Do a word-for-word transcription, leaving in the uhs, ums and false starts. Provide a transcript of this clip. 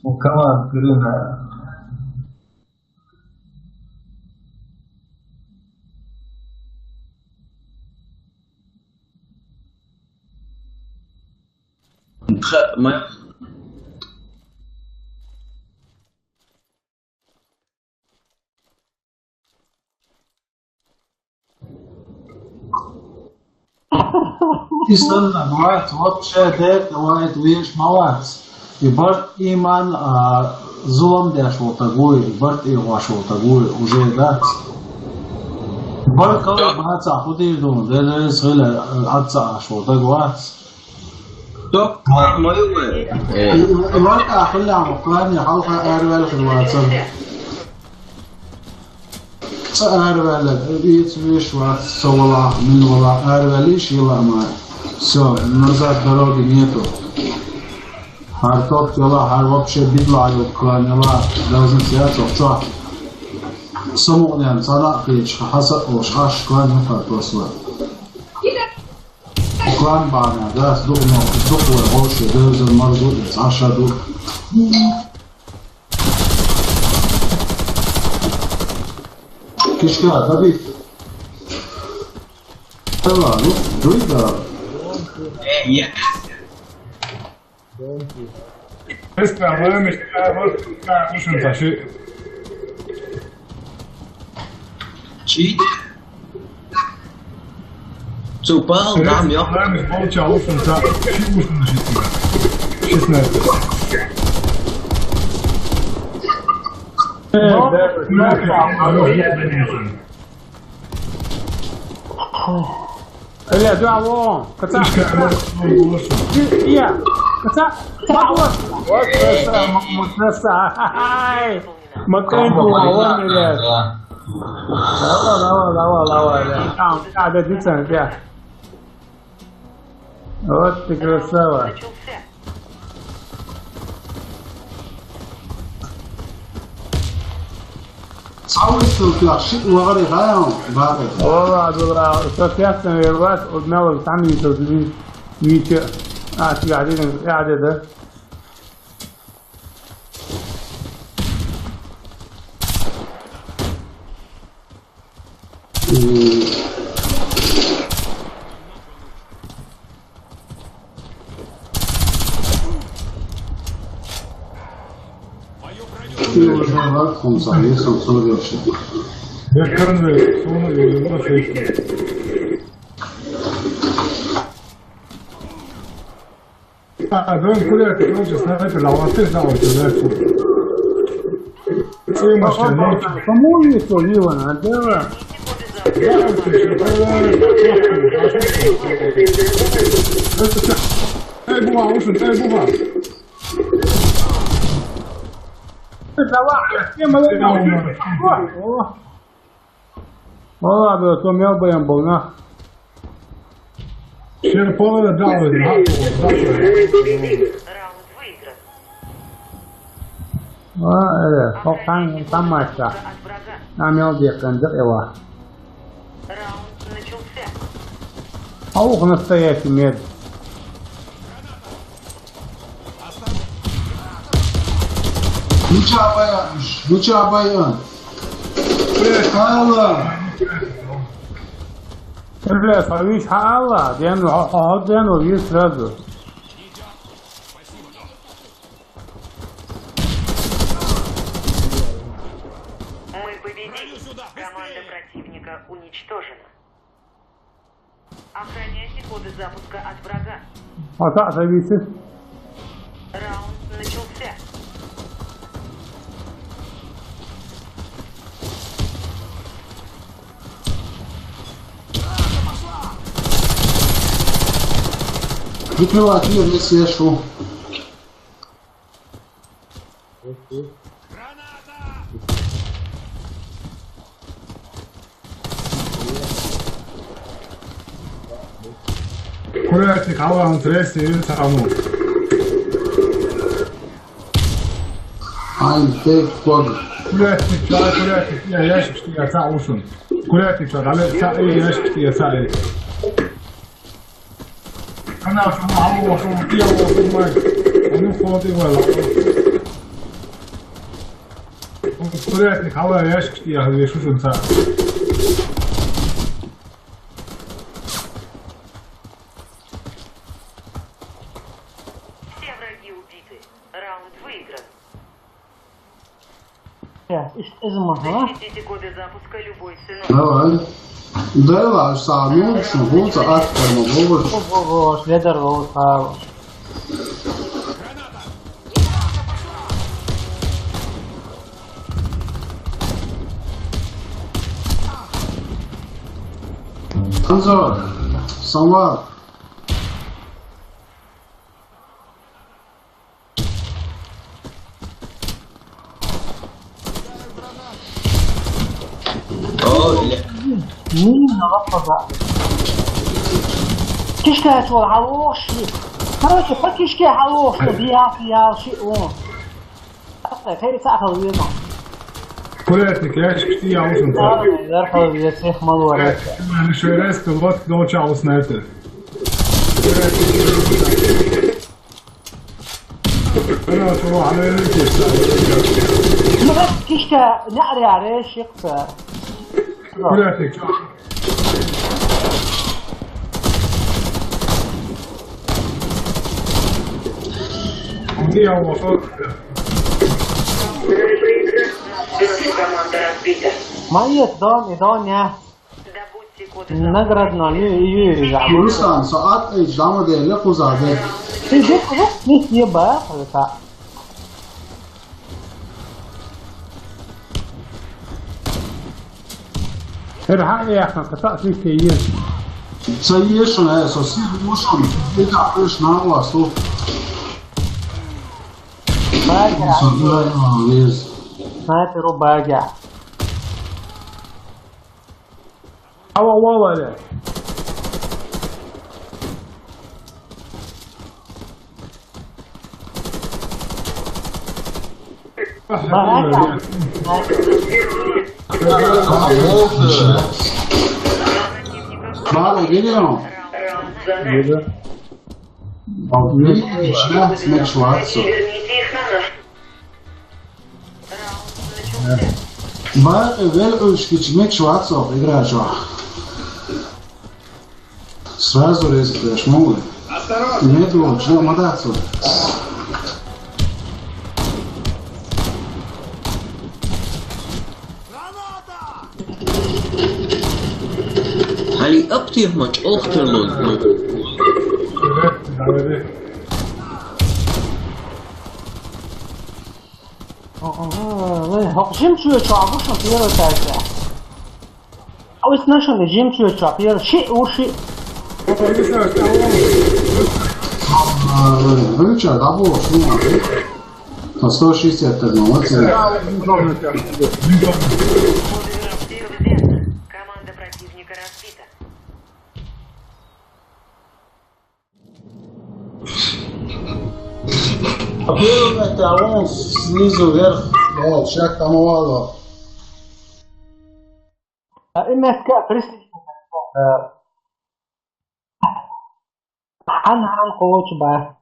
Укалан кырына. Ха, ма- И санна, вац, вообще дерт, вац, веш, ма вац. И барт иман, а, зулам деш волтагуй, и барт и ваш волтагуй, уже дац. Барт кал баца, худир дун, дер сгила, а, аца аш волтаг вац. Топ, ма, ма, ма. Э. И, и, и варка ахлам, клани, халха, эрвел, хилвацан. Ца араваьлла, ица виш вац, со вала, мин вала, араваьлла йиш йила ма. Всё, назад дороги нету. Хар топ яла, хар вообще бидла ю клан яла, должен сяц, охча. Самугнян, цана печ, хаса ош, аш клан ю хар тосла. Клан бана, да, дух но, дух вой, гоши, доза, марзу, аша дух. Кишка, Давид. Давай, ну, дуй, да. Э, я. Без проблем, я вот, я, в общем-то, ши- Чи? Цупал, там, ё. Получал, в общем-то, ши, в общем-то, ши. Шестнадцать. Э, да, да, да. Эй, да, вон, каца. Слишком много голосов. Эй, я, каца. Вот, вот, вот, вот, вот, вот, ай. Макрин, вон, блядь. Давай, давай, давай, давай, блядь. Там, да, да, дицен, блядь. Вот ты красава. Цавы сыл пляши, уагары гаян, бары. Ола, дура, сотясны вервас, однало там не то, не, не че. А, ты один, я, да, да. Ты уже рад, он завис, он сорвёшься. Я кормлю, он и его шесть. А, дом курят, короче, снайпер, а вот ты знал, что, да, что. Ты машина, ну. Кому не то, Иван, а дело? Эй, буга, ушин, эй, буга. Давай, все, молодцы. О, о. О, да, то мел бы я был, на. Серпала, да, да, да. Раунд выигран. А, э, о, там, там мастер. От врага. А, мел где, кондер его. Раунд начался. А ух, настоящий мед. Ничего, боя, ничего, боя. Алла. Бля, повис, алла. Ден, о, о, ден, о, вис сразу. Мы победили. Команда противника уничтожена. Охраняйте коды запуска от врага. А так, зависит. Раунд начался. Прикрывать её, если я шел. Курятник, алан трести, ин саму. Айн, тек, код. Курятник, чай, курятник, я ящик, что я са ушун. Курятник, чай, але, са, э, ящик, что я са, э. Она, что, мало, что, дело, что, мать. Ну, фото вала. Курятник, хала яшкаш тӀа яхаш вешан ца. Все враги убиты. Раунд выигран. Э, иштта из ма, а? Защитите коды запуска любой ценой. Давай. Дай лаш, са, ну, шо, гонца, ак, форма, гонца. О, о, о, следер, о, са. Анзор, самвар. О, бля. Мина лапа. Кишка чула хьалуш. Короче, по кишке хьалуш, что бьяк ял ши о. Аса, хери сахал веза. Курятник, яшкаш тӀа ял шун ца. Верхал веза, сех малуара. Курятник, шерес, ты вот, долча у снайпер. Курятник. Ана, чула хьалуш. Ну, кишка, не аре, аре, шикса. Курятник, чё? Где я вошёл? Команда разбита. Мои дом и дом я. Добудьте коды. Наградно, ю, ю, ю, ю. Руслан, саат эйч, дама дели кузаде. Иди куза, не съеба, это. Эр хьа яхна, ката сисе ес. Са ешун, э, со си мушун. Ида иш на васу. Багя. Со да вез. Снайперу багя. Ава, ава, ава. Багя. Мало, видел? Видел. Видишь, да? Смешваться. Ба, вел уж кич меч вацо, игра жо. Сразу резать, я ж могу. Медленно, чё, мадацу. Али аптир ма чӀохтерлун. Ага, вай, хӀокху жимчуьра чохь бу шун первый тайса. Оцу нашун жимчуьра чохь первый шиъ ву шиъ. Вуьнча дӀабохуш ву. Сто шестьдесят молодцы. Команда противника разбита. Первый тайса вон снизу вверх, вот, шаг там овало. А и мягко присоединиться. Хан, хан, кочу ба.